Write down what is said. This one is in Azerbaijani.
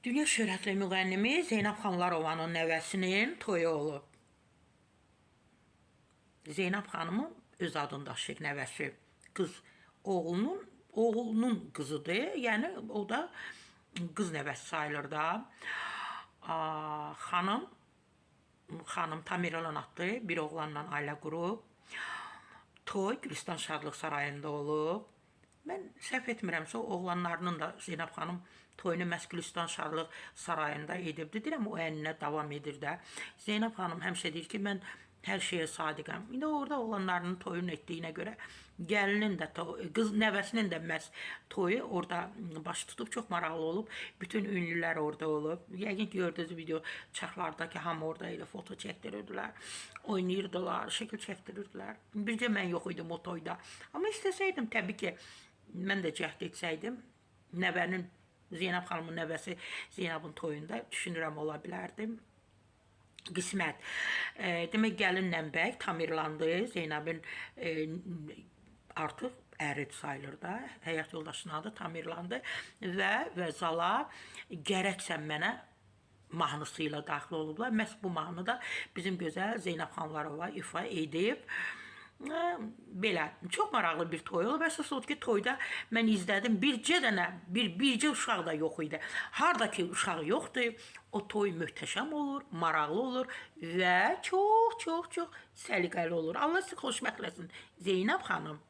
Dünya şöhrətli müğənnimi Zeynəb Xanlarovanın nəvəsinin toyu olub. Zeynəb xanımın öz adını daşıyır nəvəsi. Qız oğlunun qızıdır. Yəni o da qız nəvəsi sayılır da. Xanım Tamerlan adlı bir oğlanla ailə qurub. Toy Gülistan Şadlıq Sarayında olub. Mən səhv etmirəmsə, oğlanlarının da Zeynəb xanım toyunu məhz Gülistan Şadlıq Sarayında edibdi. Deyirəm, o ənənə davam edir də. Zeynəb xanım həmişə deyir ki, mən hər şeyə sadiqəm. İndi orada oğlanlarının toyunu etdiyinə görə gəlinin də qız nəvəsinin də məhz toyu orada baş tutub, çox maraqlı olub. Bütün ünlülər orada olub. Yəqin ki, gördüyünüz video çarxlardakı hamı orada idi, foto çəkdirirdilər, oynayırdılar, şəkil çəkdirirdilər. Bircə mən yox idim o toyda. Amma istəsəydim təbii ki, mən də cəhd etsəydim, nəvənin Zeynəb xanımın nəvəsi Zeynəbin toyunda düşünürəm ola bilərdim. Qismət. Demək gəlinlə bəy Tamerlandı. Zeynəbin artıq əri sayılır da. Həyat yoldaşının adı Tamerlandı və zala gərəksən mənə mahnısı ilə daxil olublar. Məhz bu mahnı da bizim gözəl Zeynəb Xanlarova ifa edib. Belə çox maraqlı bir toy olub. Əsas odur ki, toyda mən izlədim. Bircə dənə, bircə uşaq da yox idi. Harda ki uşaq yoxdur, o toy möhtəşəm olur, maraqlı olur və çox, çox, çox səliqəli olur. Allah sizi xoşbəxt eləsin. Zeynəb xanım.